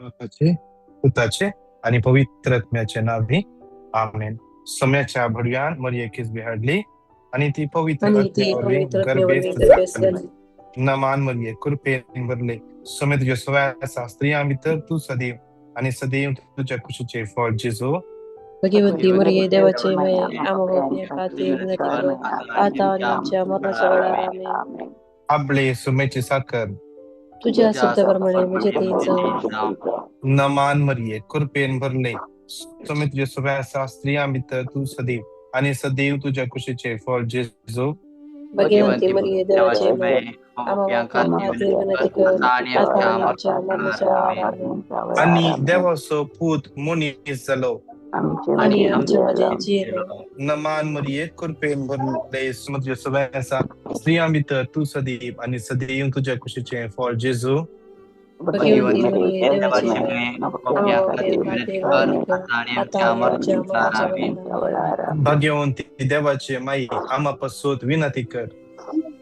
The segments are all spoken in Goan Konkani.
बापाचे, पुताचे आनी पवित्र आत्म्याचे नांवी, आमेन. सोम्याच्या भडव्यान मरियेक हाडली आनी ती पवित्र आनी ती आत्म्या वरवीं पवित्र आत्म्या वरवीं गर्भेस्त गर्भेस्त जाली. जाली. नमान मरिये, कृपेन भरले, सोमे तुज्या सवय आसा, स्त्रियां भितर तूं सदैव आनी सदैव तुज्या कुशीचें फळ जेजू. भगवंती मरिये, देवाचे माये, आम्हा पाप्यां खातीर विनंती कर, आता आणि आमच्या मरणाच्या वेळार. आमेन. आपले सुमेची साखर. तुझ्या शब्दाप्रमाणे म्हजे ते जावं. नमान मरिये, कृपेन भरले, सोमे तुज्या सवय आसा, स्त्रियां भितर तूं सदैव आनी सदैव तुज्या कुशीचें फळ जेजू. भगवंती मरिये, देवाचे माये, आम्हा पाप्यां खातीर विनंती कर, आता आणि आमच्या मरणाच्या वेळार. आमेन. आनी देवाचो पूत मनीस जालो आणि आमच्या मदें जियेलो. नमान मरिये, कृपेन भरले, सोमे तुज्या सवय आसा, स्त्रियां भितर तूं सदैव आनी सदैव तुज्या कुशीचें फळ जेजू. भगवंती मरिये, देवाचे माये, आम्हा पाप्यां खातीर विनंती कर, आता आणि आमच्या मरणाच्या वेळार. आमेन. भाग्यवंती देवाचे माई, आम्हा पासून विनंती कर.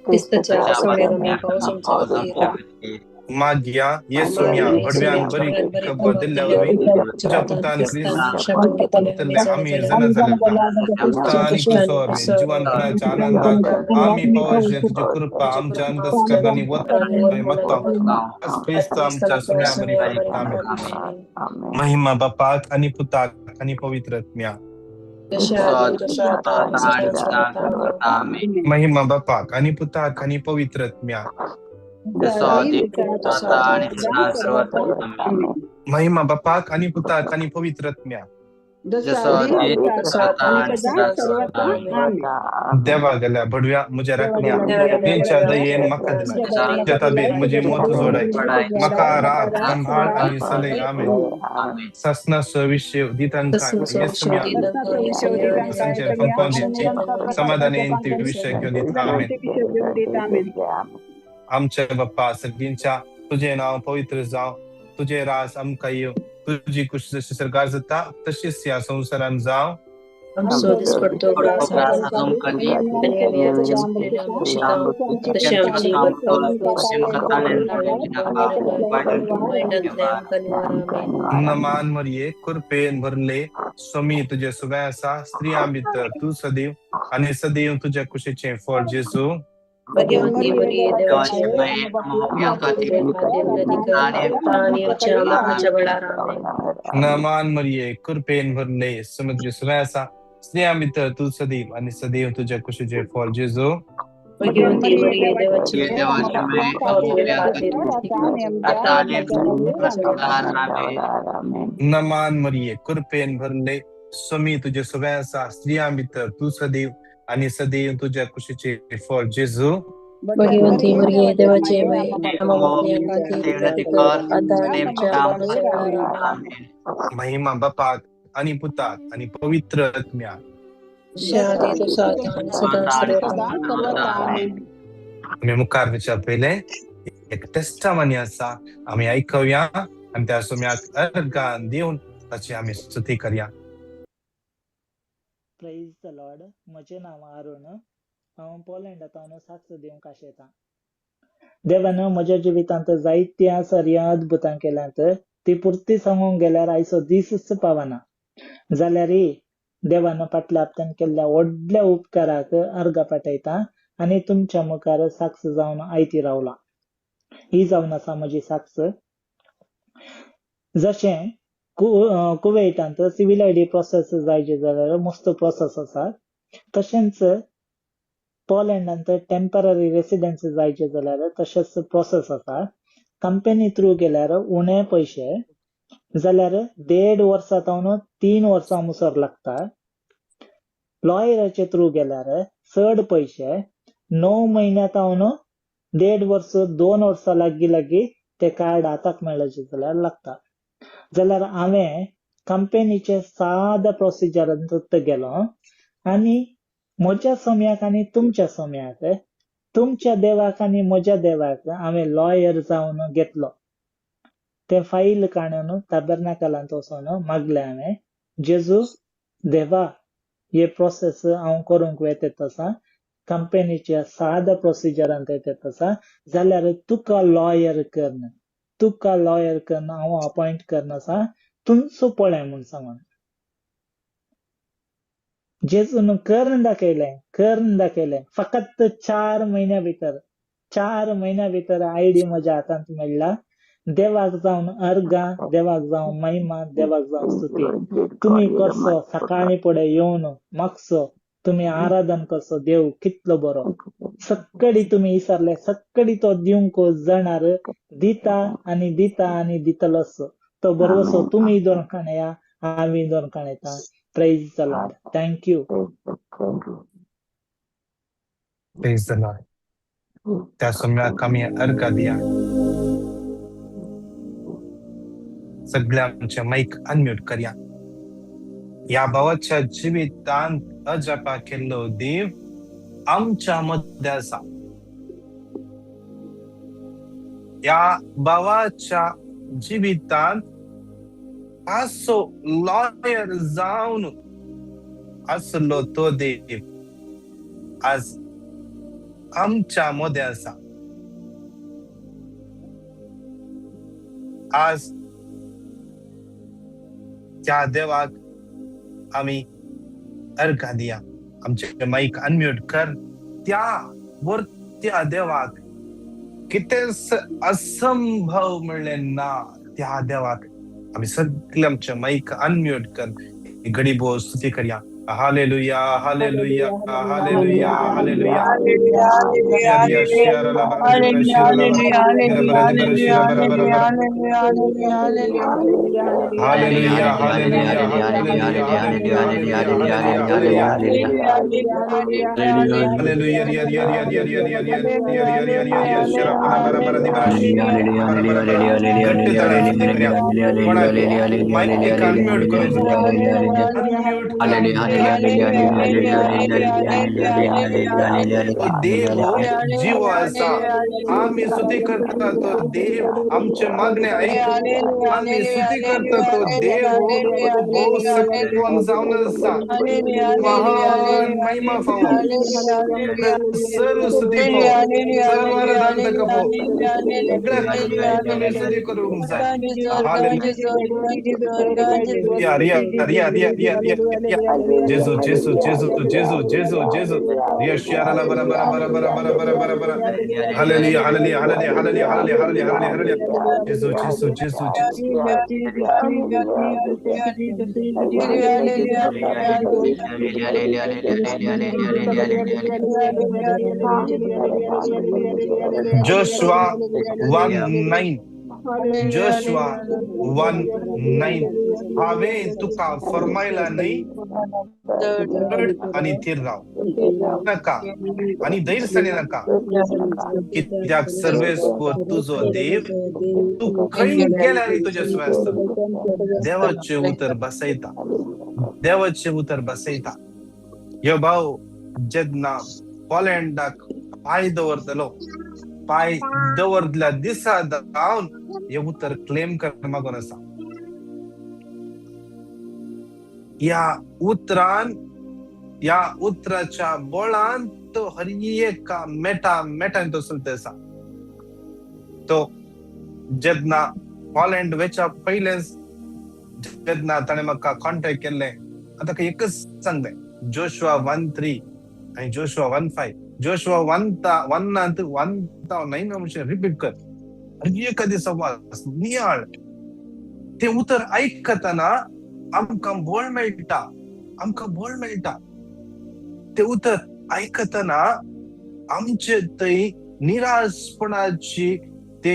क्रिस्ताच्या सोम्यान पावस आमच्या खातीर. माग्या येसुम्या भडव्यान बरी खबर दिल्ल्या वरवीं तुज्या पुतान क्रिस्तांतले आमी जण जाले पुता आनी क्रिस्ता वरवीं जिवनपणाच्या आनंदाक आमी पावशे तुजी कृपा आमच्या अंतस्करणांनी वत मागता, क्रिस्त आमच्या सुम्या बरी फक्त. आमेन. महिमा बापाक आनी पुताक आनी पवित्र आत्म्या. जशा आदी तशा आता आणि सदा सर्वथा. आमेन. महिमा बापाक आनी पुताक आनी पवित्र आत्म्या. जसो आदी आता आणि सदा सर्वत्र. आमेन. महिमा बापाक आनी पुताक आनी पवित्र आत्म्या. जसो आदी आता आणि सदा सर्वत्र. आमेन. देवा गेल्या भडव्या म्हज्या राखण्या, तेंच्या दयेन म्हाका दिलाय, त्या ताबेन म्हजी मोत जोडाय, म्हाका रात सांभाळ आनी सलय. आमेन. आमेन. सासनाचो विशय दितांकां येसुम्या संचेर फंकोन दिची समाधानेन ती विशय घेवन दिता. आमेन. आमच्या बाप्पा सगळींच्या, तुझे नाव पवित्र जावं, तुझे राज आमकां येवं, तुजी कुश जशी सरकार जाता तशीच ह्या संवसारान जावं. आमचो दिसपट्टो ग्रास आज आमकां दी, आनी आमी आमच्या चुकलेल्या शितां, तशी आमची वायटांतले आमकां निवार. आमेन. नमान मरिये, कृपेन भरले, स्वामी तुजे सुवे आसा, स्त्रियां भितर तूं सदैव आनी सदैव तुज्या कुशीचें फळ जेजू. भगवंती मरिये, देवाचे माये, आम्हा पाप्यां खातीर विनंती कर, आता आणि आमच्या मरणाच्या वेळार. आमेन. नमान मरिये, कृपेन भरले, स्वामी तुजे सुवे आसा, स्त्रियां भितर तूं सदैव आनी सदैव तुज्या कुशीचें फळ जेजू. भगवंती मरिये, देवाची माये, आम्हा पाप्यां खातीर विनंती कर, आता आणि आमच्या मरणाच्या वेळार. आमेन. नमान मरिये, कृपेन भरले, स्वामी तुजे सुवे आसा, स्त्रियां भितर तूं सदैव आनी सदैव तुज्या कुशीचें फळ जेजू. भगवंती मरिये, देवाचे माये, आम्हा पाप्यां खातीर विनंती कर, आता आणि आमच्या मरणाच्या वेळार. आमेन. महिमा बापाक आनी पुताक आनी पवित्र आत्म्या. जशा आदी तसो आता आणि सदा सर्वथा. आमी मुखार वचच्या पयलें एक टेस्टामनी आसा, आमी आयकुया आनी त्या सोम्याक अर्गान दिवन ताची आमी स्तुती करया. प्रेज the Lord. म्हजें नांव अरुण. हांव पोलंडांत साक्ष दिवंक आशेतां. देवान म्हज्या जिवितांत जायतीं सर्यां अद्भुतां केल्यांत, ती पुरती सांगूंक गेल्यार आयचो दीसच पावना. जाल्यारय देवान फाटल्या हप्त्यान केल्ल्या व्हडल्या उपकाराक अर्गां पाठयता आनी तुमच्या मुखार साक्ष जावन आयती रावला. ही जावन आसा म्हजी साक्ष. जशें कुवेटांत सिवील आयडी प्रोसेस जायचे जाल्यार मस्त प्रोसेस आसा, तशेंच पोलंडांत टेम्पररी रेसिडन्स जायचे जाल्यार तशेंच प्रोसेस आसा. कंपनी थ्रू गेल्यार उणे पयशे, जाल्यार 1.5 वर्सां तावन 3 वर्सां मुसर लागता. लॉयराचे थ्रू गेल्यार चड पयशे, 9 म्हयन्या तावन 1.5 वर्स 2 वर्सां लागीं लागीं ते कार्ड हाताक मेळचे जाल्यार लागता. जाल्यार हांवें कंपनीचे सादा प्रोसिजरांत गेलो आनी म्हज्या सोम्याक आनी तुमच्या सोम्याक, तुमच्या देवाक आनी म्हज्या देवाक हांवें लॉयर जावन घेतलो. तें फायल काडून ताबेर्नाकलांत वचोन मागलें हांवें, जेजू देवा, हे प्रोसेस हांव करूंक वेतेत आसा, कंपनीच्या सादा प्रोसिजरांत येतात आसा, जाल्यार तुका लॉयर कर. तुका लॉयर करून हांव अपॉयंट करना आसा, तुमचो पळय म्हूण सांगून. जेजून करून दाखयलें, करून दाखयलें. फकत 4 म्हयन्या भितर, 4 म्हयन्या भितर आयडी म्हज्या हातांत मेळ्ळा. देवाक जावन अर्गां, देवाक जावं महिमा, देवाक जावं स्तुती. तुमी करचो सकाळीं फुडें येवन मागचो, तुमी आराधन करचो. देव कितलो बरो. सक्कडी तुमी विसरले, सक्कडी तो दिवंक जाणार, दिता आनी दिता आनी दितलोच. तो बरोसो तुमी दोन काणया, आमी दोन काणयता. Praise the Lord. Thank you. Praise the Lord. त्या सोम्याक आमी अर्घा दिया. सगळ्या आमचे मायक अनम्यूट करया. ह्या भावाच्या जिवितांत अजापा केल्लो देव आमच्या मध्य आसा. ह्या भावाच्या जिवितांत असो लॉयर जावन आसलो तो देव आज आमच्या मदें आसा. आज त्या देवाक आमी अर्घा दिया. आमचे मायक अनम्यूट कर. त्या वरत्या देवाक कितेंच असंभव म्हणलें ना, त्या देवाक आमी सगळे आमचे मायक अनम्यूट कर घडी भोव स्तुती करया. Hallelujah, hallelujah, hallelujah, hallelujah. Hallelujah, hallelujah, hallelujah. देव जीव आसा. आमी स्तुती करता तो देव आमचे मागणे ऐक. आमी स्तुती करता तो देव भोव शक्तवान जावन आसा. महान महिमा फावो, सर्व स्तुती फावो, सर्व आराधन ताका फावो. सगळ्याक आमी स्तुती करूंक जाय. हालेलुया. रिया रिया रिया रिया रिया रिया. जेजू जेजू जेजू जेजू जेजू जेजू. रिया शियाराला बरा बरा बरा बरा बरा बरा बरा बरा. Hallelujah, hallelujah, hallelujah, hallelujah, hallelujah, hallelujah, hallelujah. जेजू जेजू जेजू जेजू. Joshua 1:9, Joshua 1:9. हांवें तुका फरमायला न्हय, चड आनी थीर राव नाका आनी धैर्यसाणी नाका, कित्याक सर्वेस्पर तुजो देव तूं खंय गेल्यार तुज्या सुवात आसतलो. देवाचें उतर बसयता, देवाचें उतर बसयता. ह्यो भाव जेन्ना पोलँडाक पांय दवरतलो, पांय दवरतल्या दिसा जावन हें उतर क्लेम कर मागून आसा. ह्या उतरान, ह्या उतराच्या बळान तो हर एका मेटा मेटान तो चलत आसा. तो जेन्ना हॉलंड वयच्या पयलेंच जेन्ना ताणें म्हाका कॉन्टेक्ट केल्लें, हांव ताका एकच सांगलें, जोशुआ 1:3 आनी जोशुआ 1:5. जोशुआ 1 1 9 अंश रिपीट कर, हर एका दिसा वाच, नियाळ. तें उतर आयकतना आमकां बळ मेळटा, आमकां बळ मेळटा. तें उतर आयकतना आमचे थंय निराशपणाची ते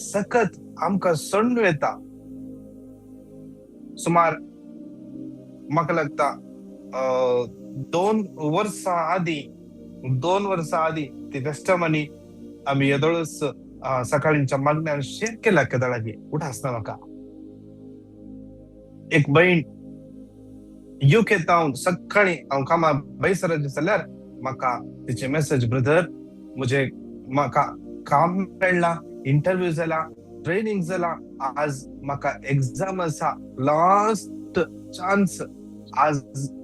सकत आमकां सणू येता. सुमार म्हाका लागता 2 वर्सां आदीं, 2 वर्सां आदीं ती टेस्टमनी आमी येदोळच सकाळींच्या मागण्यान शेअर केला केदळागी उठ आसना म्हाका. एक बहीण युके तावन सकाळी हांव कामा भायसराचें जाल्यार म्हाका तिचे मेसेज, ब्रदर म्हजे म्हाका काम मेळ्ळां, इंटरव्यू जाला, ट्रेनिंग जाला, आज म्हाका एग्जाम आसा, लास्ट चान्स, आज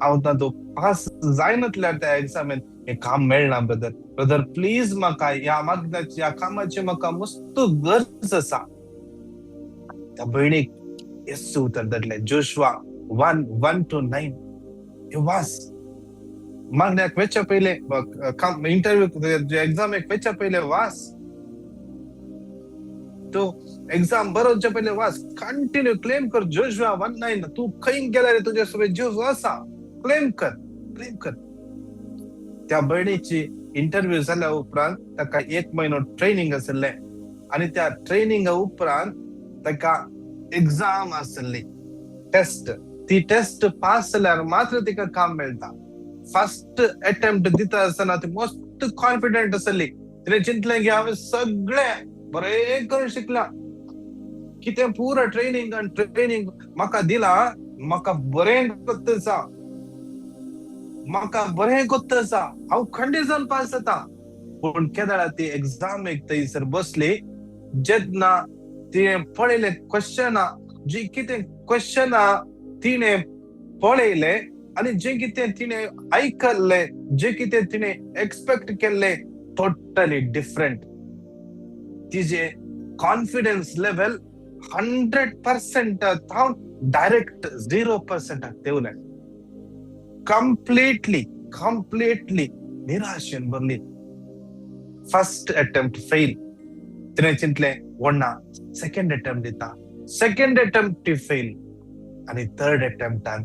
हांव तातूंत पास जायनातल्यार त्या एग्जामीन हें काम मेळना. ब्रदर, ब्रदर प्लीज म्हाका ह्या मागण्याची, ह्या कामाची म्हाका मस्त गरज आसा. त्या भयणीक येसू उतर धाडलें, जोशुआ 1:1-9 हे वास. मागण्याक वेच्या पयले, इंटरव्यू एग्जामेक वेच्या पयले वास, तो एग्जाम बरोवच्या पयले वास, कंटिन्यू क्लेम कर जोशुआ 1:9. तूं खंय गेल्यार तुज्या सोबत जेजू आसा, क्लेम कर, क्लेम कर. त्या भयणीची इंटरव्यू जाल्या उपरांत ताका 1 म्हयनो ट्रेनिंग आशिल्लें आनी त्या ट्रेनिंगा उपरांत ताका एग्जाम आशिल्ली, टेस्ट. ती टेस्ट पास जाल्यार मात्र तिका काम मेळटा. फर्स्ट अटेम्प्ट दिता आसतना ती मस्त कॉन्फिडंट आसली. तिणें चिंतलें की हांवें सगळें बरें करून शिकलां, कितें पुरो ट्रेनिंग आनी ट्रेनिंग म्हाका दिलां, म्हाका बरें कोत्त आसा, म्हाका बरें कोत्त आसा, हांव खंडीत जावन पास जाता. पूण केदळा ती एग्जामेक थंयसर बसली, जेन्ना तिणें पळयलें क्वेश्चनां, जी कितें क्वेश्चनां तिणें पळयलें आनी जें कितें तिणें आयकल्लें, जें कितें तिणें एक्सपेक्ट केल्लें, टोटली डिफरंट. तिजे कॉन्फिडन्स लेवल 100% हांव डायरेक्ट 0% देवलें. कंप्लीटली कंप्लीटली निराशेन भरली. First attempt fail. तिणें चिंतलें वण्णा सेकंड अटेम्प्ट दिता, सेकंड अटेम्प्ट फेल. आनी थर्ड अटेम्प्टान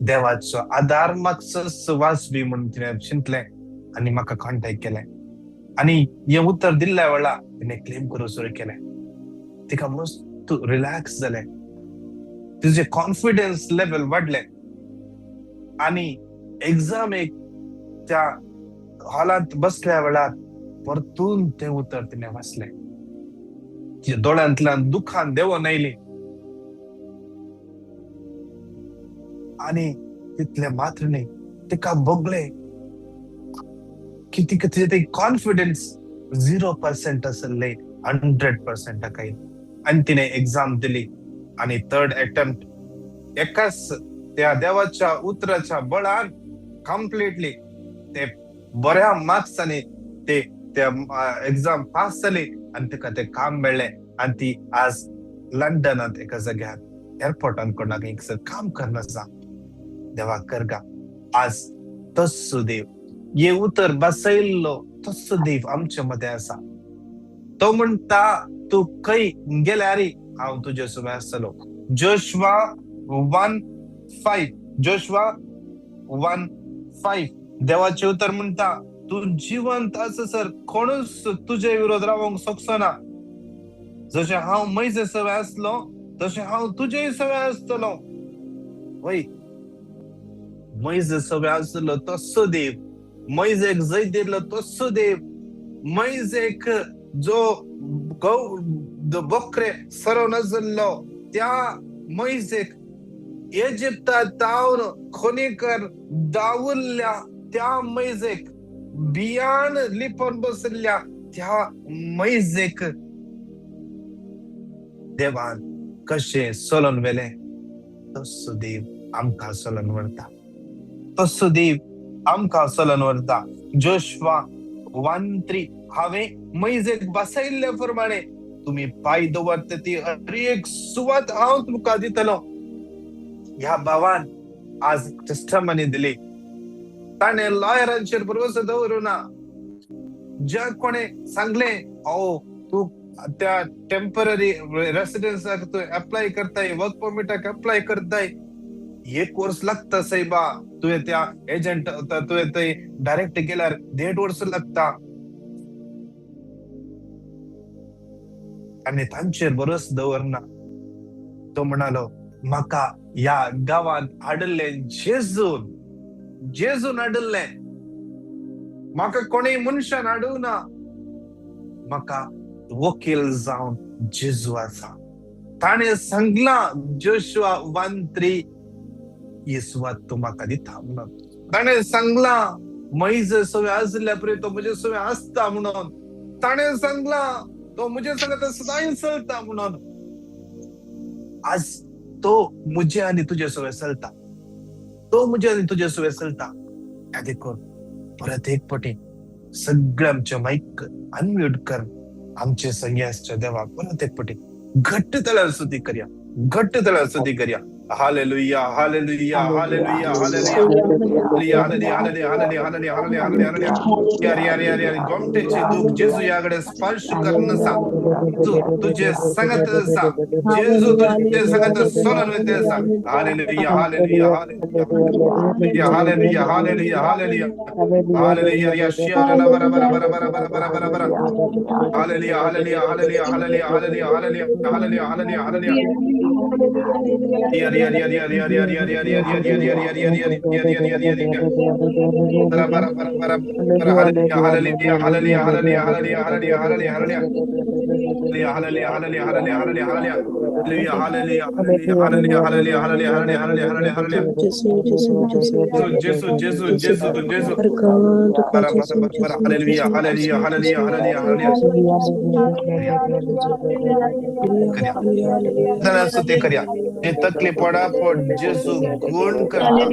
देवाचो आदार मातसो वाचबी म्हणून तिणें चिंतलें आनी म्हाका कॉन्टेक्ट केलें आनी हें उतर दिल्ल्या वेळा तिणें क्लेम करूंक सुरू केलें. तिका मस्त रिलॅक्स जालें, तिजें कॉन्फिडन्स लेवल वाडलें आनी एग्जामेक त्या हॉलांत बसल्या वेळार परतून तें उतर तिणें वाचलें. तिच्या दोळ्यांतल्यान दुखान देंवोन आयली आनी तितलें मात्र न्ही, तिका भोगलें की तिका तिजें तें कॉन्फिडन्स 0% आसलें 100% आयलें. आनी तिणें एग्जाम दिली आनी थर्ड अटेम्प्ट एकाच त्या देवाच्या उतराच्या बळान कंप्लिटली ते बऱ्या मार्क्सांनी ते त्या एग्जाम पास जाली आनी तिका तें काम मेळ्ळें. आनी ती आज लंडनांत एका जाग्यार एअरपोर्टान कोणाक एक काम करना आसा. देवाक करगा आज तस्सो देव, हे उतर बसयल्लो तस्सो देव आमचे मदें आसा. तो म्हणटा तूं खंय गेल्यार हांव तुजे सोबत आसतलो. जोशुआ 1:5, जोशुआ 1:5 देवाचें उतर म्हणटा तूं जिवंत आसा सर कोणूच तुजे विरोध रावंक शकचो ना. जशें हांव म्हजे सवय आसलो तशें हांव तुजेय सवय आसतलो. वय म्हजे सवय आसलो तस्सो देव, मैजेक जैत दिल्लो तस्सो देव, मैजेक जो गौ बकरे सरोवन आसलो त्या मैजेक इजिप्ता तावन खोनीकर दावुल्ल्या त्या मैजेक बियाण लिपोवन बसल्या त्या मैजेक देवान कशें चलोन व्हेलें तस्सो देव आमकां चलोन व्हरता, तस्सो देव आमकां चलोन व्हरता. जोशुआ 1:3 हांवें मैजेक बसयल्ले प्रमाणे तुमी पांय दवरता ती हर एक सुवात हांव तुमकां दितलो. ह्या भावान आज टेस्टमनी दिली. ताणें लॉयरांचेर भरवसो दवरूं ना. ज्या कोणें सांगलें ओ तूं त्या टेम्पररी रेसिडेन्साक तूं एप्लाय करताय, वर्क परमिटाक एप्लाय करताय, 1 वर्स लागता सायबा, तुवें त्या एजंट तुवें थंय डायरेक्ट गेल्यार 1.5 वर्स लागता. आनी तांचेर भरोस दवरना. तो म्हणालो म्हाका ह्या गांवांत हाडिल्लें जेजून, जेजून हाडिल्लें, म्हाका कोणूय मनशान हाडूं ना, म्हाका वकील जावन जेजू आसा. ताणें सांगलां जोशुआ 1:3 ही सुवात तूं म्हाका दिता म्हणून. ताणें सांगलां म्हजे सवय आसल्या पळय तो म्हजे सवय आसता म्हणून. ताणें सांगलां तो म्हजे संगत सदांय चलता म्हणून. आज तो म्हजे आनी तुजे सवय चलता, तो म्हजे आनी तुजे सवय चलता. ह्या देखून परत एक पटी सगळे आमचे मायक अनम्यूट कर, आमचे संगी आसच्या देवाक परत एक पटी घट्ट तळ्यार स्तुती करया, घट्ट तळ्यार स्तुती करया. Hallelujah, hallelujah, hallelujah, hallelujah, hallelujah, hallelujah, hallelujah, hallelujah, hallelujah, hallelujah. यार यार यार यार, गोमटेचे दूख जेजू याकडे स्पर्श करून आसा. तूं तुझे संगत आसा, जेजू तुझे संगत सोडून वयता आसा. Hallelujah, hallelujah, hallelujah, hallelujah, hallelujah, hallelujah, hallelujah. यशिया बरा बरा बरा बरा बरा बरा बरा बरा. Hallelujah, hallelujah, hallelujah, hallelujah, hallelujah, hallelujah, hallelujah, hallelujah, hallelujah. यार यार यार यार यार यार यार यार यार यार यार यार यार यार यार यार यार यार यार. बरा बरा बरा बरा बरा. Hallelujah, hallelujah, hallelujah, hallelujah, hallelujah, hallelujah, hallelujah, hallelujah, hallelujah, hallelujah, hallelujah, hallelujah, hallelujah, hallelujah, hallelujah, hallelujah, hallelujah, hallelujah, hallelujah, hallelujah. जेसू, जेसू, जेसू, जेसू. बरा बरा बरा बरा. Hallelujah, hallelujah, hallelujah, hallelujah, hallelujah. करिया, स्तुती करिया. जे तकली पडा पड जेसू गुण करता.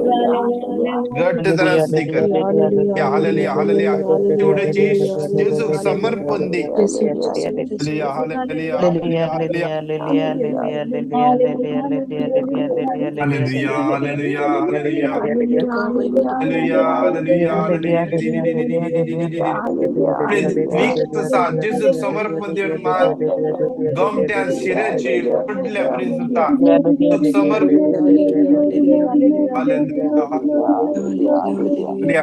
घट्ट तरा स्तुती कर. Hallelujah, hallelujah. तेवढ्याची जेजूक समर्पण दे. Hallelujah, hallelujah, hallelujah, hallelujah, hallelujah, hallelujah, hallelujah, hallelujah, hallelujah. पृथ्वीक जेजूक समर्पण दिवन मात गोमट्यान शिऱ्याची फुडल्या परी जाता. समर्पण. हालेलुया.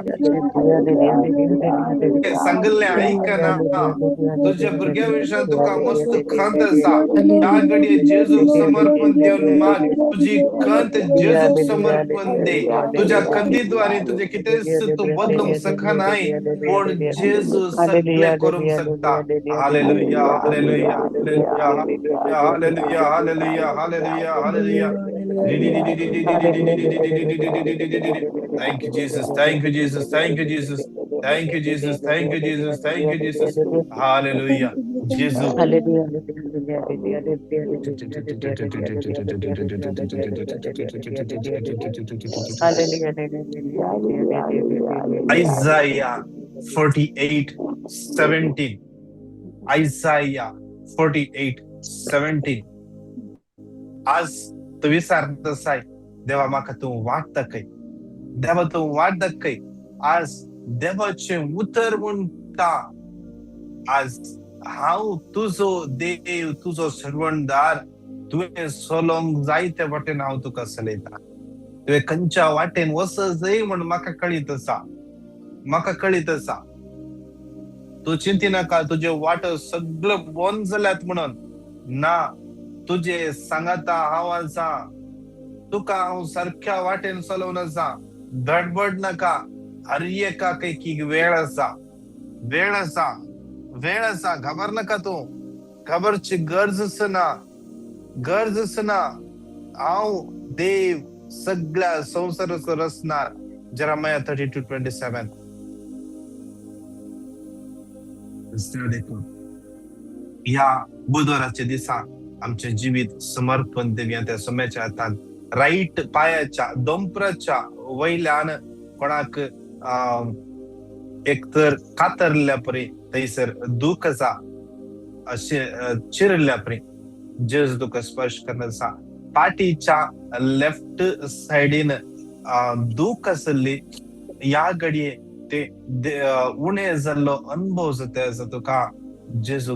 सांगल्लें आयकना, तुझ्या भुरग्या विशयान तुका मस्त खंत आसा. ह्या घडये जेजूक समर्पण दिवन माग. तुजी खंत जेजूक समर्पण दे. तुझ्या खंतीद्वारे तुझे कितेंच तूं बदलूंक शकनाय, पूण जेजू सगळें करूंक शकता. Hallelujah, hallelujah, hallelujah, hallelujah, hallelujah, hallelujah, hallelujah. Thank you, Jesus. Thank you, Jesus. Thank you, Jesus. Thank you, Jesus. Thank you, Jesus. Thank you, Jesus. Hallelujah. Jesus. Isaiah 48:17. Isaiah 48:17. आज तूं विचारता आसाय, देवा म्हाका तूं वाट दाखय, देवा तूं वाट दाखय. आज देवाचें उतर म्हणटा, आज हांव तुजो देव, तुजो सर्वणदार. तुवें चलोवंक जाय ते वाटेन हांव तुका चलयता. तुवें खंयच्या वाटेन वचत जाय म्हण म्हाका कळीत आसा, म्हाका कळीत आसा. तूं चिंती नाका तुजे वाटो सगळे बंद जाल्यात म्हणून. ना, तुजे सांगाता हांव आसा. तुका हांव सारक्या वाटेन चलोवन आसा. धडबड नाका. हर एका एक वेळ आसा, वेळ आसा, वेळ आसा. घाबर नाका तूं, घाबरची गरज ना, गरज ना. हांव देव सगळ्या संवसाराचो रचणार. Jeremiah 32:27. ह्या बुधवाराच्या दिसा आमचें जिवीत समर्पण दिवया त्या सोम्याच्या हातान. राईट पायाच्या दोंपराच्या वयल्यान कोणाक एक तर कातरल्या परी थंयसर दूख आसा, अशें चिरल्या परी जेजू तुका स्पर्श करना आसा. पाटीच्या लेफ्ट सायडीन दूख आसली, ह्या घडये ते उणें जाल्लो अनुभव जाता आसा तुका. जेजू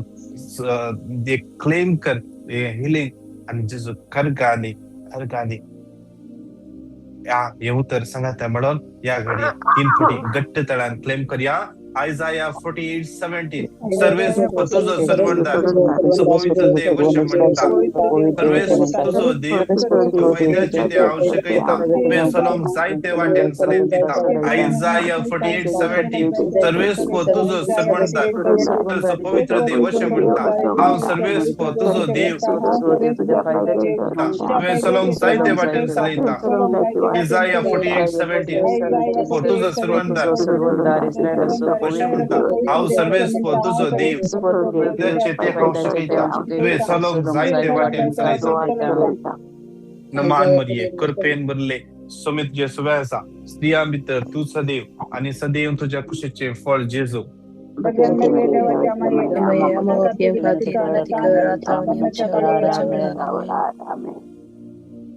क्लेम कर हिलिंग आनी जेजू खरगानी खरगानी ह्या हें उतर सांगाता म्हणून ह्या घडये 3 फुटी घट्ट तळान क्लेम करया. Isaiah 48:17. सर्वेस तुजो सर्वणदार, पवित्र देव अशें म्हणटा. सर्वेस तुजो देव फायद्याचें तें हांव शिकयता. तुवें चलोवंक जायते वाटेन चलयत दिता. Isaiah 48:17. सर्वेस तुजो सर्वणदार, पवित्र देव अशें म्हणटा. हांव सर्वेस तुजो देव, तुवें चलोवंक जायते वाटेन चलयता. Isaiah 48:17. तुजो सर्वणदार अशें म्हणटा. हांव सर्वेस तुजो देव, ते हांव शिकयता. तुवें चलोवंक जायते वाटेन चलयता. नमान मरिये, कृपेन भरले, सोमीत जे सुवे आसा. स्त्रियां भितर तूं सदैव आनी सदैव तुज्या कुशीचें फळ जेजू.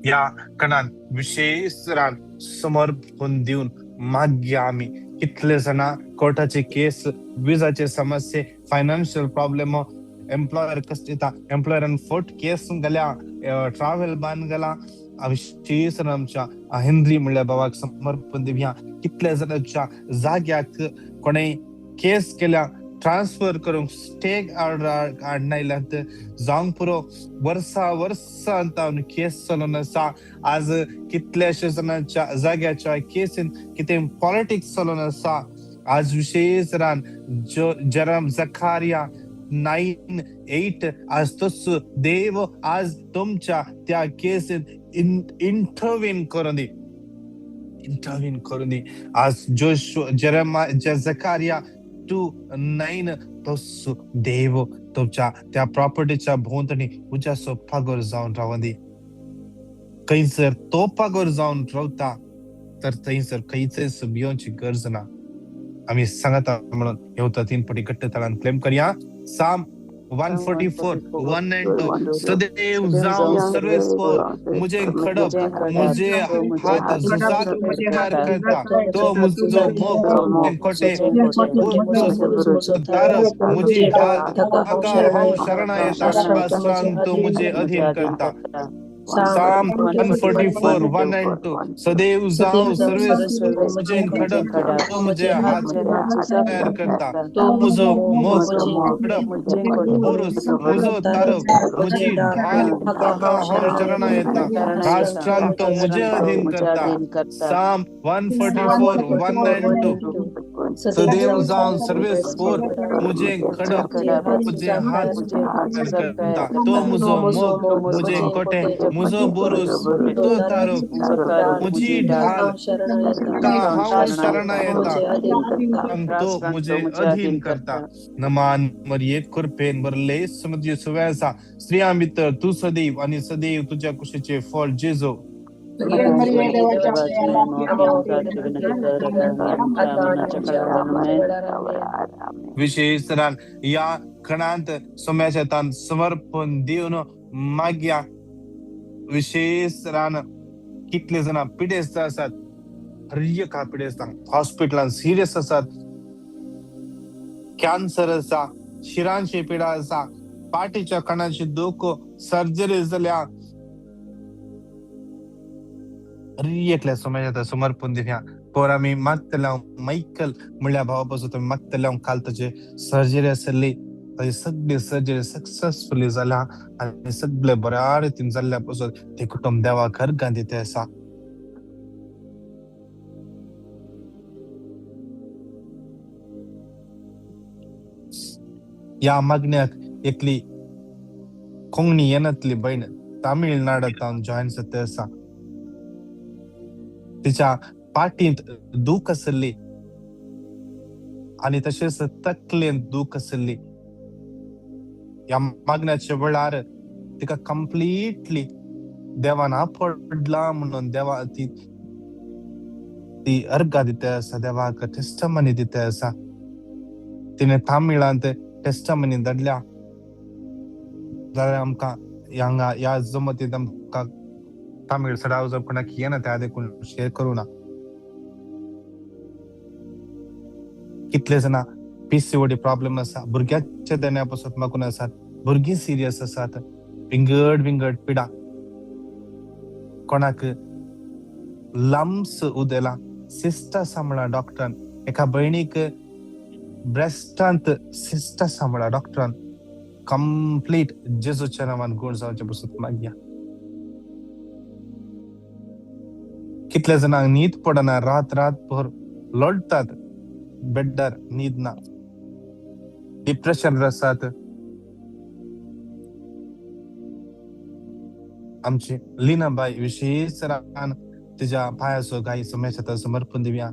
या कणान विशेष रान समर्पण दिवन मागया आमी कितले जाणां कोर्टाचे केस, विजाचे समस्ये, फायनान्शियल प्रॉब्लेम, एम्प्लॉयर कश्ट दिता, एम्प्लॉयरान फोट केस घाल्या, ट्रॅव्हल बान घाला. विशेष आमच्या हेनरी म्हणल्या भावाक समर्पण दिवया. कितल्या जाणांच्या जाग्याक कोणें केस केल्या, ट्रान्सफर करूंक स्टे ऑर्डर हाडनायल्यात, जावंक पुरो वर्सा वर्सां केस चलोवन आसा. आज कितल्याश्या जाणांच्या जाग्याच्या केसीन कितें पॉलिटिक्स चलोवन आसा. आज विशेष रान जरम जखारिया 9:8 आज तोच देव आज तुमच्या त्या केसीन इंटरव्हीन करून दी, इंटरव्हीन करून दी. आज जोशुआ जरमा जकारिया 2:9 तोच देव तुमच्या त्या प्रॉपर्टीच्या भोंवतणी उज्याचो पागोर जावन रावन दी. खंयसर तो पागोर जावन रावता तर थंयसर खंयच भियोवची गरज ना. आमी सांगता म्हणून येवता 3 पटी घट्ट ताळान क्लेम करया. Psalm 144, 1 and 2. सदैव जाऊं सर्वेस्पोर मुझे खड़प, मुझे हाथ जुजात तैयार करता, तो मुझो मोग कोटे तारस मुझे ढाल ताका हूँ शरणा येता, तो मुझे अधीन करता. Psalm 144, 1 and 2. सदैव जाऊं सर्वेस्पोर मुझे खड़प, तो मुझे हाथ तैयार करता, मुझो मोग खड़प बुरुस मुझो तारक मुझे ढाल ताका हूँ शरणा येता, राष्ट्रांत तो मुझे अधीन करता. Psalm 144, 1 and 2. सदैव जाऊं सर्वेस्पोर मुझे खड़प, मुझे हाथ तैयार करता, तो मुझो मोग मुझे कोटे मुझो बुरुस तो तारक मुझी ढाल का हूँ शरणा येता, तो मुझे अधीन करता. नमान मरिये कृपेन भरले समुद्र सुव्यासा, स्त्रियां भितर तू सदैव आणि सदैव तुझ्या कुशीचे फळ जेजो. विशेष या खणांत सोम्याच्या तान समर्पण दिवन मागया. विशेष रान कितले जाणां पिडेस्त आसात, हर एका पिडेस्तांक हॉस्पिटलान सिरियस आसात, कॅन्सर आसा, शिरांची पिडा आसा, पाटीच्या कणाची दूख, सर्जरी जाल्या, हर एकल्या समाजात समर्पण दिवया. पोर आमी मागतले मायकल म्हणल्या भावा पासून आमी मागतले, काल ताचे सर्जरी आसली, ताजी सगळी सर्जरी सक्सेसफुली जाल्या आनी सगळे बऱ्या रितीन जाल्ल्या पासून ते कुटुंब देवाक अर्गां दिता आसा. ह्या मागण्याक एकली कोंकणी येनातली भयण तामिळनाडांत जॉयन जाता आसा. तिच्या पाटींत दूख आसली आनी तशेंच तकलेंत दूख आसली. ह्या मागण्याच्या वेळार तिका कंप्लिटली देवान आपडला म्हणून देवा ती ती अर्गा दिता आसा, देवाक टेस्टमनी दिता आसा. तिणें तामिळांत टेस्टमनी धाडल्या जाल्यार आमकां हांगा ह्या जमतींत आमकां तामीळ सडाव जर कोणाक येना त्या देखून शेअर करूं ना. कितले जाणां पीसीओडी प्रॉब्लेम आसा, भुरग्याच्या देण्या पासून मागून आसात, भुरगीं सिरियस आसात, विंगड विंगड पिडा, कोणाक लम्स उदेला, सिस्ट आसा म्हळ्यार डॉक्टरान, एका भयणीक ब्रेस्टांत सिस्ट आसा म्हळ्यार डॉक्टरान, कंप्लीट जेजूच्या नांवान गूण जावचे पसून मागया. कितल्या जाणांक न्हीद पडना, रात रात भर लोळटात बेड्डार, न्हीद ना, डिप्रेशन आसात. आमची लिनाबाई विशेष रान तिच्या पांयाचो गाय समाजात समर्पण दिवया.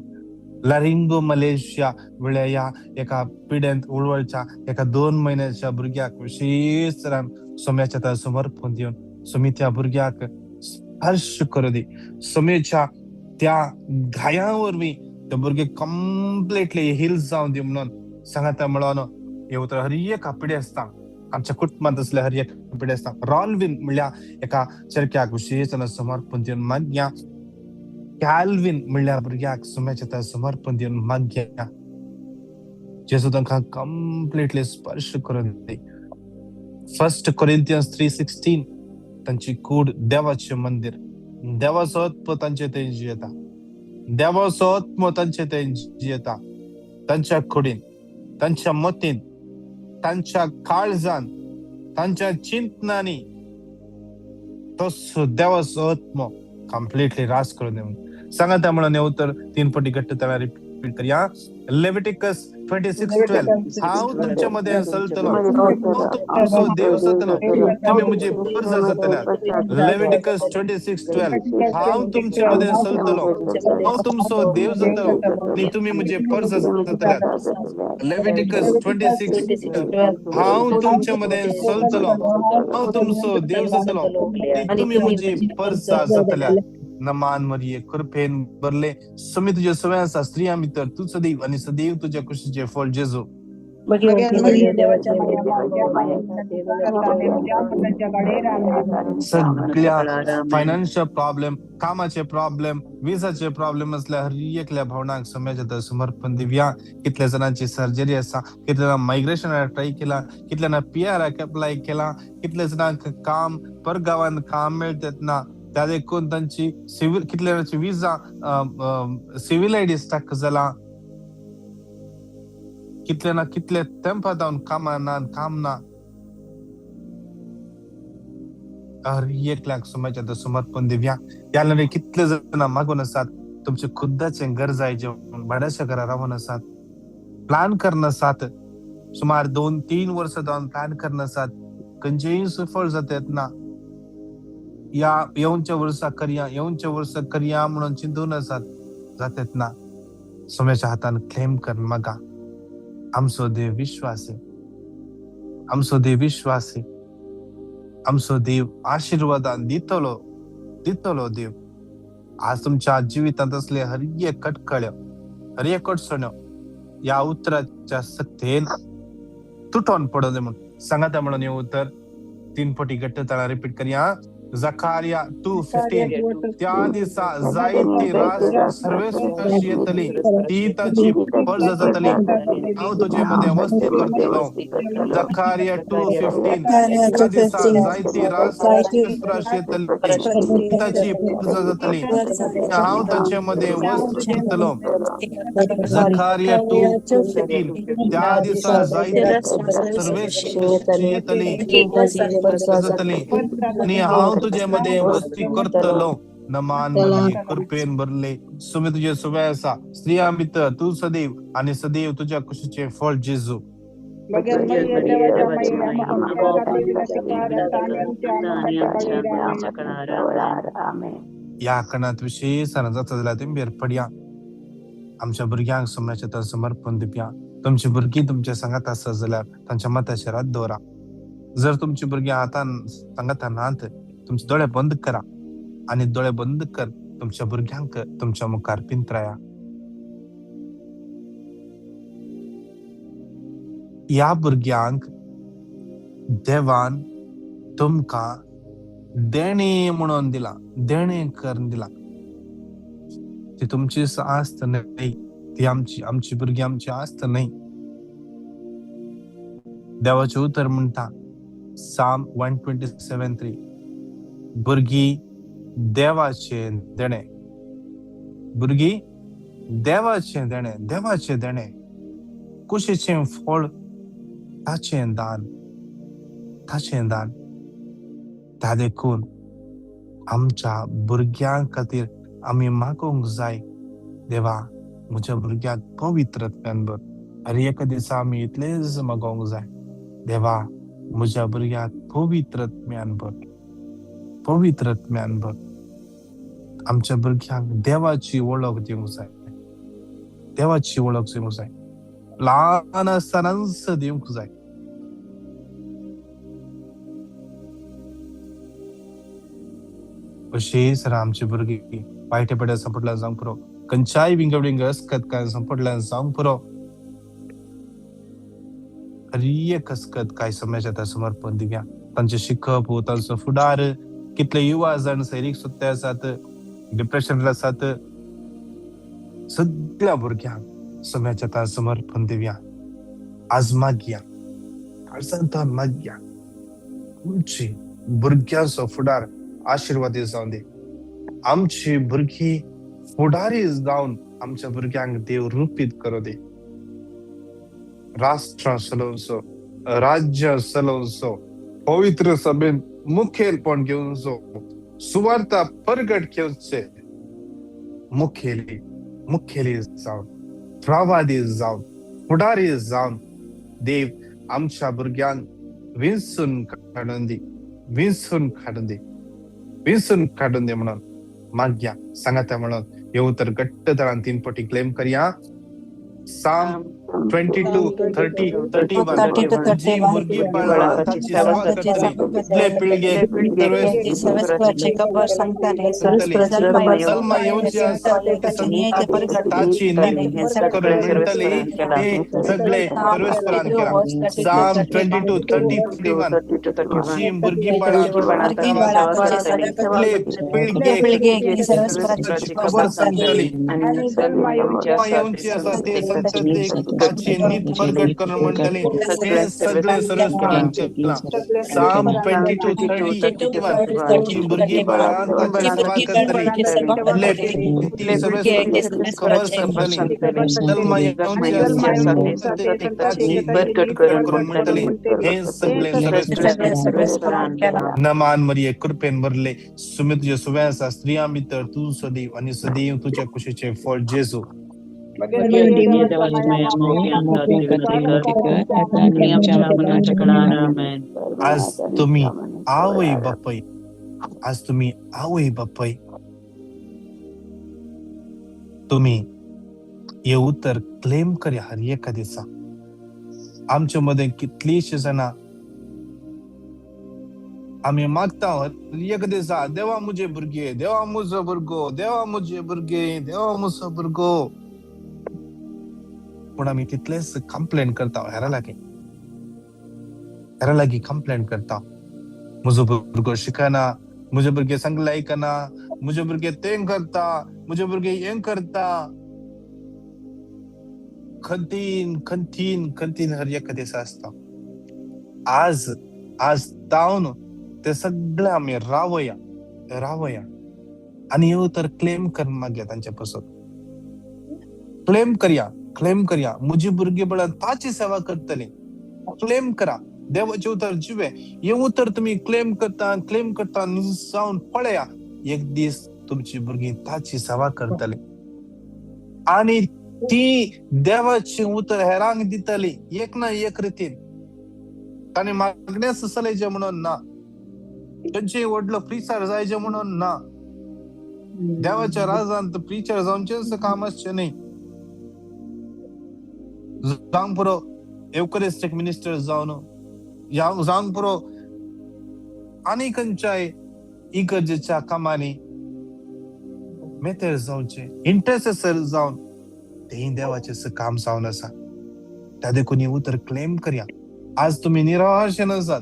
लारिंगो मलेशिया म्हळ्यार ह्या एका पिडेंत उळवळच्या एका 2 म्हयन्याच्या भुरग्याक विशेष रान सोम्याच्या समर्पण दिवन सोमी त्या भुरग्याक स्पर्श करूं दी. सोमेच्या त्या घाया वरवीं ते भुरगे कंप्लिटली हिल जावन दी म्हणून सांगाता म्हणून हे उतर हर एक पिढी आसता आमच्या कुटुंबांत असले हर एक पिढी आसता. रॉलविन म्हणल्यार एका चरक्याक विशेष समर्पण दिवन मागया. कॅल्विन म्हणल्यार भुरग्याक सुम्याच्या समर्पण दिवन मागया. जेजू तांकां कंप्लिटली स्पर्श करून दी. 1 Corinthians 3:16 तांची कूड देवाचें मंदिर, देवाचो आत्मो तांचे थंय जियेता, देवाचो आत्मो तांचे थंय जियेता. तांच्या कुडीन, तांच्या मतीन, तांच्या काळजान, तांच्या चिंतनांनी तो देवाचो आत्मो कंप्लिटली रास करून दी. सांगाता म्हणून हे उतर 3 पटी घट्ट ताळ्यार रिपीट करया. Leviticus 26:12 हांव तुमच्या मध्ये चलतलो, हांव तुमचो देव जातलो, तुमी म्हजी प्रजा जातल्या. Leviticus 26:12 हांव तुमचे मध्ये चलतलो, हांव तुमचो देव जातलो आनी तुमी म्हजी प्रजा जातल्या. Leviticus 26:12 हांव तुमचे मध्ये चलतलो, हांव तुमचो देव जातलो आनी तुमी म्हजी प्रजा जातल्या. नमान मरिये, कृपेन भरले, सुमी तुझे सवय आसा, स्त्रियां भितर तूं सदैव आनी सदैव तुज्या कुशीचें फळ जेजू. सगळ्या फायनान्शियल प्रॉब्लेम, कामाचे प्रॉब्लेम, विजाचे प्रॉब्लेम असल्या हर एकल्या भावनांक समाजात समर्पण दिवया. कितल्या जाणांची सर्जरी आसा, कितल्या जाणांक मायग्रेशनाक ट्राय केला, कितल्या जाणांक पीआराक अप्लाय केला, कितल्या जाणांक काम परगावान काम मेळतात ना, त्या देखून तांची सिव्हिल कितल्या जाणांची विजा सिव्हिल आयडी स्टक जाला, कितले ना कितले तेंपा जावन कामां ना, काम ना. हर एकल्याक समाजात समर्पण दिवया. ह्या नवे कितले जाणां मागून आसात, तुमचे खुद्दाचें गरजाय जेवण भाड्याच्या घरा रावन आसात, प्लान करना आसात, सुमार 2-3 वर्सां जावन प्लान करना आसात, खंयचेय सफळ जातात ना. या येवच्या वर्सा करया, येवच्या वर्सा करया म्हणून चिंतून आसात, जातात ना. सोम्याच्या हातान क्लेम कर मागा. आमचो देव विश्वासी, आमचो देव विश्वासी, आमचो देव आशिर्वादान दितलो, दितलो देव. आज तुमच्या जिवितांत असले हर एक कटकळ्यो, हर एक अडचण्यो ह्या उतराच्या सक्तेन तुटोन पडोन दे म्हणून सांगाता म्हणून हे उतर 3 पटी घट्ट ताळा रिपीट करया. Zakaria 2:15 त्या दिसा जायती रास सर्वेस्पराशी येतली, ती ताची प्रजा जातली, हांव तुजे मदें वस्ती करतलो. Zakaria 2:15 त्या दिसा जायती रास सर्वेस्पराशी येतली, ती ताची प्रजा जातली, हांव ताचे मदें वस्ती करतलो. Zakaria 2:15 त्या दिसा जायती सर्वेस्पराशी येतली, प्रजा जातली आनी हांव तुजे मध्ये वस्ती करतलो. नमान मरिये, कृपेन भरले, सुमी तुजे सवय आसा, स्त्रियां भितर तूं सदैव आनी सदैव तुज्या कुशीचें फळ जेजू. ह्या कणांत विशेष जाता जाल्यार तुमी पडया. आमच्या भुरग्यांक सोम्याचें समर्पण दिवया. तुमची भुरगीं तुमच्या सांगात आसत जाल्यार तांच्या मताचेर हात दवरा. जर तुमची भुरगीं हातान सांगाता नात, तुमचे दोळे बंद करा आनी दोळे बंद कर तुमच्या भुरग्यांक तुमच्या मुखार पिंत्राया. ह्या भुरग्यांक देवान तुमकां देणें म्हणून दिलां, देणें करून दिलां. ती तुमची आस्त न्हय, ती आमची आमची भुरगीं आमची आस्त न्हय. देवाचें उतर म्हणटा Psalm 127:3 भुरगीं देवाचें देणें, भुरगीं देवाचें देणें, देवाचें देणें, कुशीचें फळ ताचें दान, ताचें दान. त्या देखून आमच्या भुरग्यां खातीर आमी मागूंक जाय, देवा म्हज्या भुरग्याक पवित्रत्वान भर. हर एका दिसा आमी इतलेंच मागोवंक जाय, देवा म्हज्या भुरग्याक पवित्रत्म्यान भर, पवित्रत्म्यान भर. आमच्या भुरग्यांक देवाची वळख दिवंक जाय, देवाची वळख दिवंक जाय, ल्हान आसतनाच दिवंक जाय. अशी सर आमची भुरगीं वायटे पड्या सांपडल्यान जावंक पुरो, खंयच्याय विंगड विंगड अस्कत काय सांपडल्यान जावंक पुरो. हर एक काय समाजात समर्पण दिवया. तांचें शिकप, तांचो फुडार, कितले युवा जाण सैरीक सुत्ते आसात, डिप्रेशन आसात, सगळ्या भुरग्यांक समाजात समर्पण दिवया. आज मागया, काळजांत मागया, आमची भुरग्यांचो फुडार आशिर्वादी जावं दी. आमची भुरगीं फुडारी जावन आमच्या भुरग्यांक देव रुपीत करूं दी. राष्ट्र चलोवचो, राज्य चलोवचो, पवित्र सभेन मुखेलपण घेवचो, सुवार्ता परगट घेवचे मुखेली मुखेली जावन, प्रवादी जावन, फुडारी जावन देव आमच्या भुरग्यांक विंचून काडून दी, विंचून काडून दी, विंचून काडून दी म्हणून मागया. सांगाता म्हणून हे उतर घट्ट तरान 3 पटी क्लेम करया. Psalm 22, 30, 31. जी भुरगीं बाळां ताची सेवा करतली, फुडले पिळगेक जल्मा येवची आसा ताची नीत करून म्हणटली, हे सगळे सर्वेस्परान केला. Psalm 22, 30, 31. जी भुरगीं बाळां फुडले पिळगेक खबर सांगतली, येवची आसा ते संततेक ताची नीत परगट करून म्हणटली, हे सगळे सर्वेस्परान केला. Psalm 22, 30, 31. जी भुरगीं बाळां ताची सेवा करतली, फुडले ती सर्वेस्परान खबर सांगतली, जल्मा येवची आसा ताची नीत करून म्हणटली, हे सगळे सर्वेस्परान. नमान मरिये, कृपेन भरले, सुमी तुजे सुवे आसा, स्त्रियां भितर तूं सदैव आनी सदैव तुज्या कुशीचें फळ जेजू. आज तुम्ही आवय बापय, आज तुम्ही आवय बापय, तुम्ही हे उतर क्लेम करया हर एका दिसा. आमच्या मध्ये कितलीशी जाणां आमी मागता हर एक दिसा, देवा मुजे भुरगे, देवा मुजो भुरगो, देवा मुजे भुरगे, देवा मुजो भुरगो. पूण आमी तितलेच कंप्लेन करता हेरा लागीं, हेरा लागीं कंप्लेन करता. म्हजो भुरगो शिकना, म्हजे भुरगे सांगले आयकना, म्हजे भुरगे तें करता, म्हजे भुरगे हें करता. खंतीन खंतीन खंतीन हर एका दिसा आसता. आज आज तावन ते सगळे आमी रावया, रावया आनी हे उतर क्लेम कर मागया तांचे पासत. क्लेम करया, क्लेम करया, म्हजी भुरगीं बाळां ताची सेवा करतली. क्लेम करा, देवाचें उतर जिवे. हें उतर तुमी क्लेम करता, क्लेम करता जावन पळया, एक दीस तुमची भुरगीं ताची सेवा करतली आनी ती देवाचें उतर हेरांक दितली एक ना एक रितीन. ताणें मागणेच चलयचें म्हणून ना, तांचे व्हडलो प्रिचार जायचें म्हणून ना, देवाच्या राजांत प्रिचार जावचेंच काम आसचें न्ही. जावंक पुरो एवकरिस्टीक मिनिस्टर जावन, जावंक पुरो आनी खंयच्याय इगर्जेच्या कामांनी मेतेर जावचें, इंटरसेसर जावन तें देवाचें काम जावन आसा. त्या देखून हें उतर क्लेम करया. आज तुमी निराशेन आसात,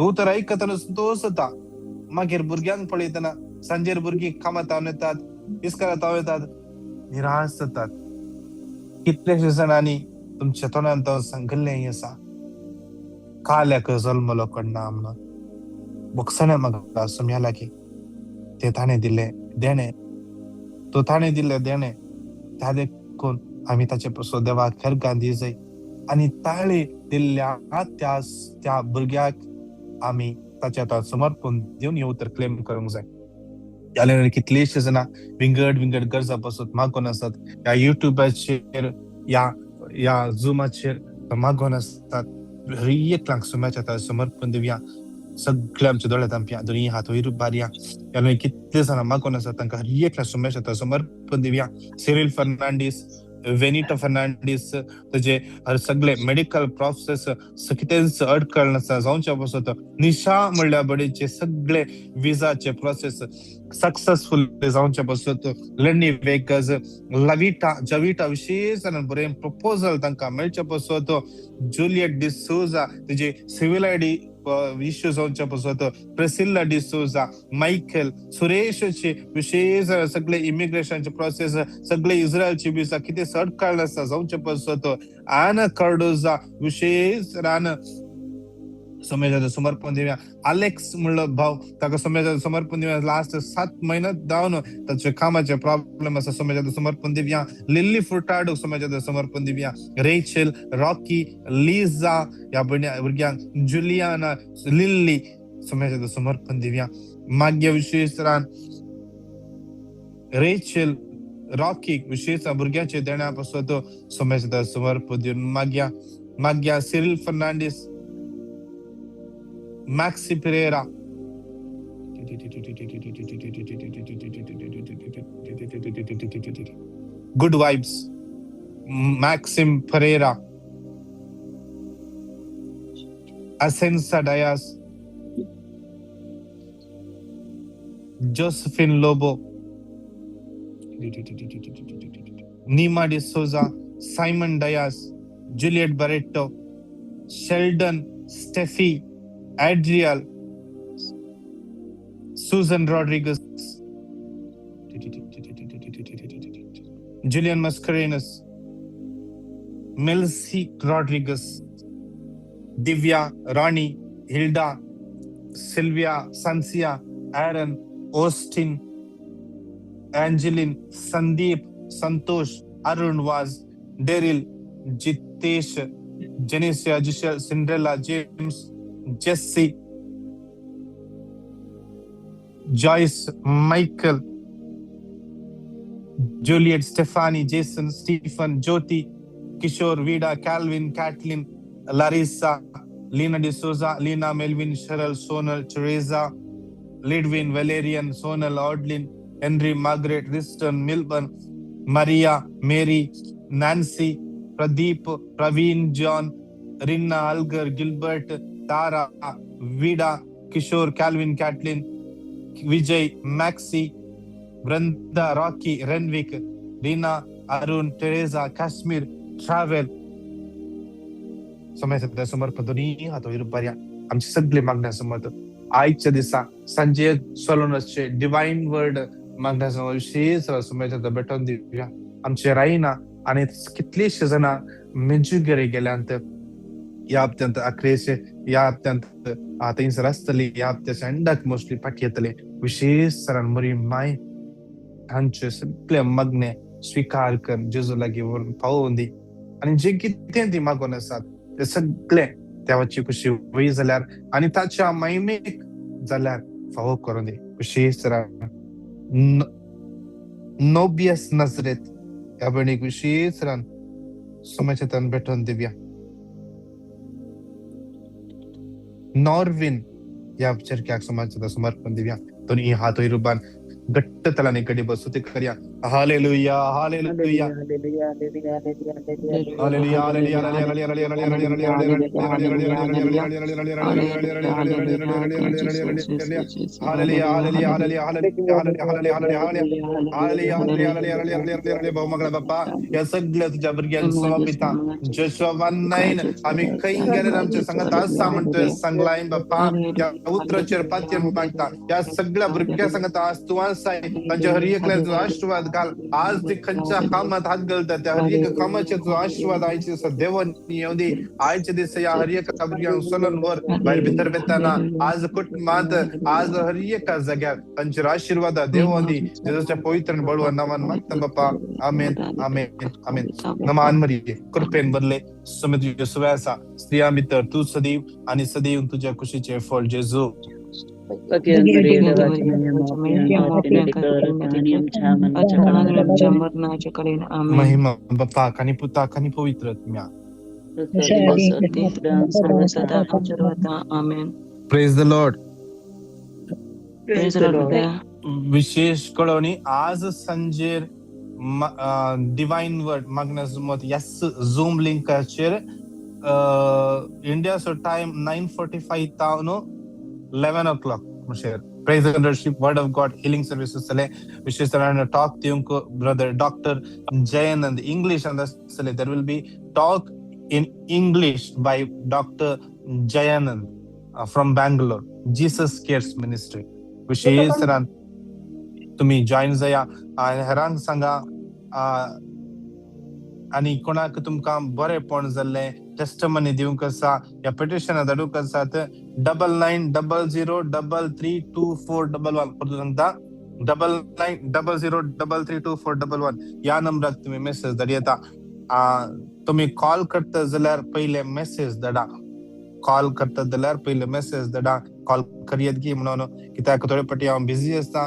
उतर आयकतना संतोश जाता. मागीर भुरग्यांक पळयतना सांजेर भुरगीं कामात हांव येतात, इस्करात हांव येतात, निराश जातात. कितल्याश्या जाणांनी तुमच्या तोंडान तो सांगिल्लें आसा, काल्याक जल्मलो कोण ना म्हणून. भोगसणें म्हाका सुम्या लागीं ते ताणें दिल्लें देणें, तो ताणें दिल्लें देणें, त्या देखून आमी ताचे पासून देवाक खरगां दी जाय आनी ताळे दिल्ल्या त्या त्या भुरग्याक आमी ताच्या आतां समर्पण दिवन हे उतर क्लेम करूंक जाय. जाल्यार कितलेशे जाणां विंगड विंगड गरजा पासून मागून आसात, ह्या युट्यूबाचेर, ह्या ह्या झुमाचेर मागून आसतात. हर एकल्याक सुम्याच्या आतां समर्पण दिवया. सगळे आमच्या दोळ्यांत आमच्या दोनी हात वयर बारया. ह्या कितले जाणां मागून आसात तांकां हर एकल्या सुम्याच्या आतां समर्पण दिवया. सिरील फर्नांडीस, वेनिटो फर्नांडीस ताजे सगळे मेडिकल प्रोसेस कितेंच अडकळ नासता जावच्या पासत निशा म्हणल्या बडीचे सगळे विजाचे प्रोसेस सक्सेसफुल जावच्या पासत लेनी वेगज लविटा जविटा विशेष बरें प्रपोजल तांकां मेळच्या पासत जुलियट डिसोजा तेजे सिव्हिल आयडी इश्यू जावच्या पासत प्रेसिल्ला डिसोजा मायकल सुरेशचे विशेष सगळे इमिग्रेशनचे प्रोसेस सगळे इस्रायलची विसा कितें अडकळ आसा जावच्या पासत आना कार्डोजा विशेष रान समाजाचं समर्पण दिवया अलेक्स म्हणलो भाव ताका समाजाचं समर्पण दिवया लास्ट 7 महिने जावन ताचे कामाचे प्रॉब्लेम आसा समाजाचं समर्पण दिवया लिल्ली फुटाडो समाजाचं समर्पण दिवया रेचल रॉकी लिझा ह्या भुरग्यांक जुलियाना लिल्ली समाजाचं समर्पण दिवया माग्य विशेष रान रेचल रॉकी विशेष भुरग्याचे देण्या पासून समाजाचं समर्पण दिवन माग्या माग्या Cyril Fernandes Maxi Pereira good vibes Maxim Pereira Asensa Dias Josephine Lobo Nima D'Souza Simon Dias Juliet Barreto Sheldon Steffi Adriel, Susan Rodriguez, Julian Mascarenas, Melcy Rodriguez, Divya, Rani, Hilda, Sylvia, Sansia, Aaron, Austin, Angeline, Sandeep, Santosh, Arun Vaz, Daryl, Jitesh, Genesia, Giselle, Cinderella, James, Jesse, Joyce, Michael, Juliet, Stephanie, Jason, Stephen, Jyoti, Kishore, Vida, Calvin, Kathleen, Larissa, Lena D'Souza, Lena, Melvin, Cheryl, Sonal, Teresa, Lidwin, Valerian, Sonal, Audlin, Henry, Margaret, Riston, Milburn, Maria, Mary, Nancy, Pradeep, Praveen, John, Rinna, Algar, Gilbert, Tara, Vida, Kishore, Calvin, Kathleen, Vijay, Maxi, Brenda, Rocky, Renwick, Reena, Arun, Teresa, Kashmir, Travel. समय समर्पण दोन्ही हातो रुपार्या आमचे सगळे मागण्या समर्थ आयच्या दिसा संजय सोलोनसचे डिवाइन वर्ड मागण्या समोर विशेष समयाच्या भेटून दिवया आमचे रायना आणि कितलीशी जाणां मेजुगेरे गेल्यांत ह्या हप्त्यांत अक्रेशे ह्या हप्त्यांत थंयसर आसतली ह्या हप्त्याच्या एंडाक मोस्टली पाठी येतले विशेष सरान मरी माय तांचे सगळे मागणे स्विकार कर जेजू लागीं व्हरून पावोवन दी आनी जे कितें ती मागून आसात ते सगळे देवाची खुशी वय जाल्यार आनी ताच्या महिमेक जाल्यार फावो करून दी विशेष सरान नोबियस नजरेत ह्या भयणीक विशेष सरान समाजांत भेटोवन दिवया नॉर्विन ह्या चरक्याक समाजात समर्पण दिवया दोन्ही हात वयर रुबान घट्ट तलाने कडे बसू ते करया hallelujah hallelujah hallelujah hallelujah भाऊ बाप्पा या सगळ्या तुझ्या भुरग्यांक समर्पिता जोशुआ 1:9 आम्ही खंय गेले आमच्या सांगत आसा म्हणतोय सांगलाय बाप्पा या उतराचेर पातयेन मागता या सगळ्या भुरग्या सांगत आज तूं आसाय तांच्या हर एकल्या तुजो आशीर्वाद घाल आज ते खंयच्या कामात हात घालता त्या हर एका कामाचेर तुजो आशीर्वाद आयच्या दिसा देवान येवं दी आयच्या दिसा ह्या हर एका भुरग्यांक सोलून व्हर भायर भितर वेताना आज कुटुंबांत आज हर एका जाग्यार तांचेर आशीर्वाद देवों दी जेजूच्या पवित्र आनी बळवंत नांवान मागता बाप्पा आमेन आमेन आमेन. नमान मरिये कृपेन भरले समे तुजे सुवे आसा स्त्रियां भितर तूं सदैव आनी सदैव तुज्या कुशीचें फळ जेजू. महिमा बापाक आनी पुताक आनी पवित्र आत्म्याक. Praise the Lord. विशेष कळोवणी आज सांजेर डिवायन वर्ड मागण्या यस झूम लिंकाचेर इंडियाचो time 9:45 तावन 11 o'clock share praise and worship, word of God, healing service आसतले. विशेष टॉक दिवंक ब्रदर डॉक्टर जयानंद इंग्लिश आसतले. There will be talk in English by Doctor Jayanand from Bangalore, Jesus Cares Ministry. विशेष तुम्ही जॉईन जाया आनी हेरांक सांगा आनी कोणाक तुमकां बरेंपण जाल्लें टेस्टमनी दिवंक आसा या पिटिशन धाडूंक आसा तर 9900332411. परतून सांगता, 9900332411 ह्या नंबराक तुमी मेसेज धाडयता. तुमी कॉल करता जाल्यार पयले मेसेज धाडा. कॉल करता जाल्यार पयले मेसेज धाडा, कॉल करयत की म्हणून, कित्याक थोडे फावटी हांव बिजी आसता,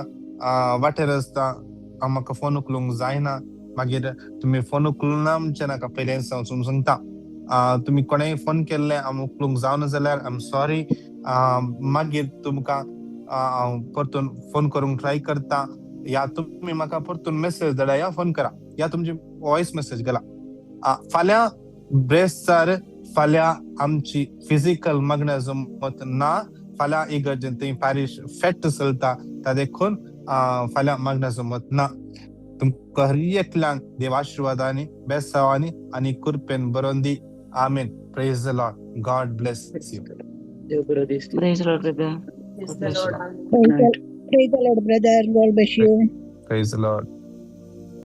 वाटेर आसता, हांव म्हाका फोन उखलूंक जायना. मागीर तुमी फोन उखलना म्हणचे नाका. पयलेंच हांव सांगता, तुमी कोणेय फोन केल्ले हांव उखलूंक जावना जाल्यार I am sorry. मागीर तुमकां हांव परतून फोन करूंक ट्राय करता, या तुमी म्हाका परतून मेसेज धाडा या फोन करा या तुमची वॉयस मेसेज घाला. फाल्यां ब्रेस्तार, फाल्यां आमची फिजिकल मागण्या जमत ना. फाल्यां इगर्जेन थंय पॅरिश फेट चलता, ता देखून फाल्यां मागण्या जमत ना. तुमकां हर एकल्यांक देव आशिर्वादांनी, बेसावांनी आनी कृपेन बरोवन दी. आमेन. Praise the Lord. God bless you. देव बरो दीस. Praise the Lord, brother. Praise God the bless you. Lord. Praise the Lord, brother. God bless you. Praise the Lord.